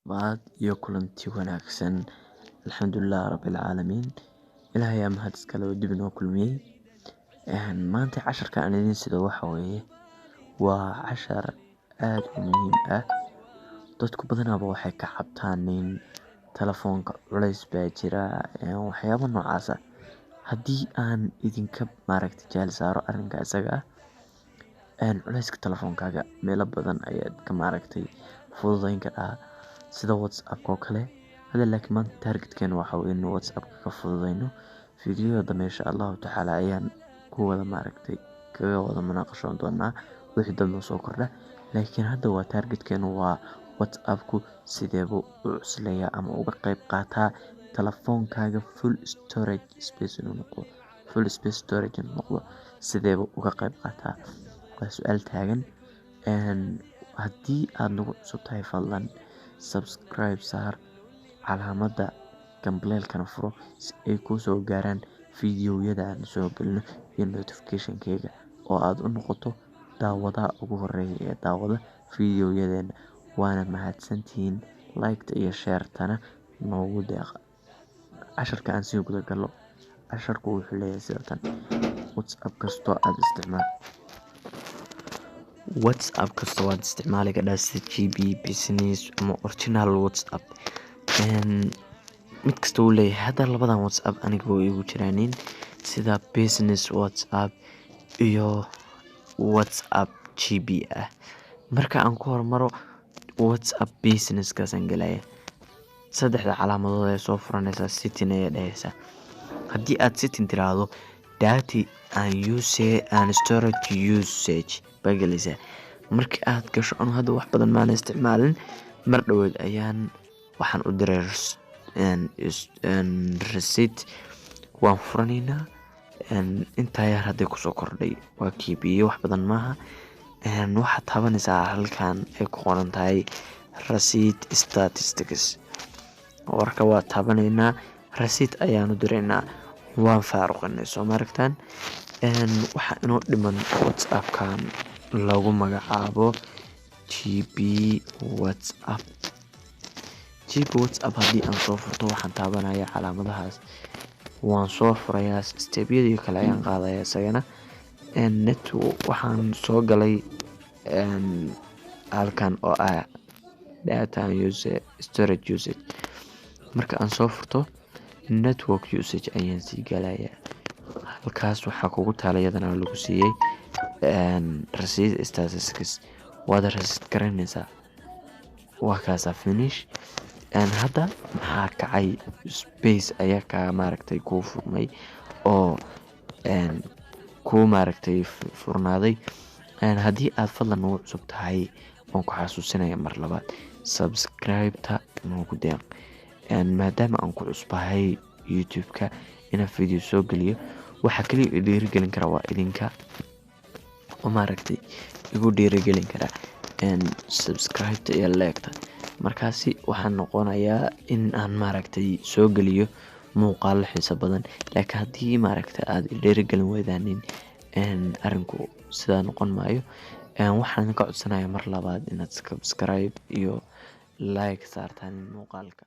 Labaad iyo kulanti wanaagsan. Alxamdulilah rabbil caalamiin, Ilaahay ayaa mahad iskale oo dib inoo kulmiyey. Maanta casharka aan idiin sido waxa weeye waa cashar aad u muhiim ah. Dadku badanaaba waxay ka cabtaan in telefoonka culays baa jira, waxyaabo noocaas ah. Haddii aan idinka maaragtay jaal saaro arrinka isaga ah, culayska telefoonkaaga meelo badan ayaad ka maaragtay fududeyn karaa, sida WhatsApp oo kale hadda. Laakiin maanta targetkeena waxa weeye in WhatsApp ka fududeyno. Fiidiyoda dambe, insha Allahu tacaala, ayaan ku wada maaragtay kaga wada munaaqashoon doonaa wixii dambe soo kordha. Laakiin hadda waa targetkeenu waa WhatsAppku sideebuu u cusleeyaa ama uga qayb qaataa telefoonkaaga full storage space inuu noqdo, full space storage inuu noqdo, sideebuu uga qayb qaataa? Waa su-aal taagan. Haddii aad nagu cusub tahay, fadlan subscribe saar, calaamadda gambaleelkana furo si ay kuu soo gaaraan fiidiyowyada aan soo gelino iyo notificationkeyga, oo aad u noqoto daawadaha ugu horeeya ee daawada fiidiyoyadeena. Waana mahadsantihiin, like-ta iyo share-tana noogu deeqa. Casharka aan sii guda gallo. Casharku wuxuu leeyahay sida tan: WhatsApp kastoo aad isticmaal, WhatsApp kastoo waad isticmaali kadhaa, sida GB, Business ama original WhatsApp, mid kasta uu leeyahay. Hadda labadan WhatsApp aniga way igu jiraanin, sida Business WhatsApp iyo WhatsApp GB ah. Marka aan ku hormaro WhatsApp Businesskaasaan gelaya. Saddexda calaamadood ee soo furanaysaa, setting ayaa dhehaysaa. Haddii aad setting tiraahdo, data and use and storage usage baa gelaysaa. Marka aad gasho, anu hadda wax badan maana isticmaalin, mar dhoweed ayaan waxaan u diray receipt. Waan furanaynaa. Intaa yar hadday kusoo kordhay waa KB, wax badan maaha. Waxaad taabanaysaa halkan ay ku qoran tahay "Receipt statistics". Warka waa taabanaynaa, receipt ayaanu diraynaa, waan faaruqinay. Soo maaragtaan? Waxaa inoo dhiman WhatsAppkan lagu magacaabo GB WhatsApp. GB WhatsApp haddii aan soo furto, waxaan taabanaya calaamadahaas, waan soo furayaa, stepyadii kale ayaan qaadaya isagana. Net waxaan soo galay halkan oo ah data and use storage usage. Marka aan soo furto, network usage ayaan sii galaya. Halkaas waxaa kugu taala, iyadana lagu siiyey receipt statistics. Waad receipt garanaysaa, waa kaasaa, finish. Hadda maxaa kacay? Space ayaa kaa maaragtay kuu furmay oo kuu maaragtay furnaaday. Haddii aad fadlan nagu cusub tahay, waan ku xasuusinaya mar labaad, subscribe-ta noogu deeq. Maadaama aan ku cusbahay YouTube-ka, inaan video soo geliyo waxaa kaliya i dhiirigelin kara waa idinka, oo maaragtay igu dhiirigelin kara subscribe-ta iyo like-ta. Markaasi waxaan noqonayaa in aan maaragtay soo geliyo muuqaalo xiiso badan. Laakiin haddii maaragtay aada i dhiirigelin weydaanin, arinku sidaa noqon maayo. Waxaan idinka codsanaya mar labaad inaad subscribe iyo like saartaan muuqaalka.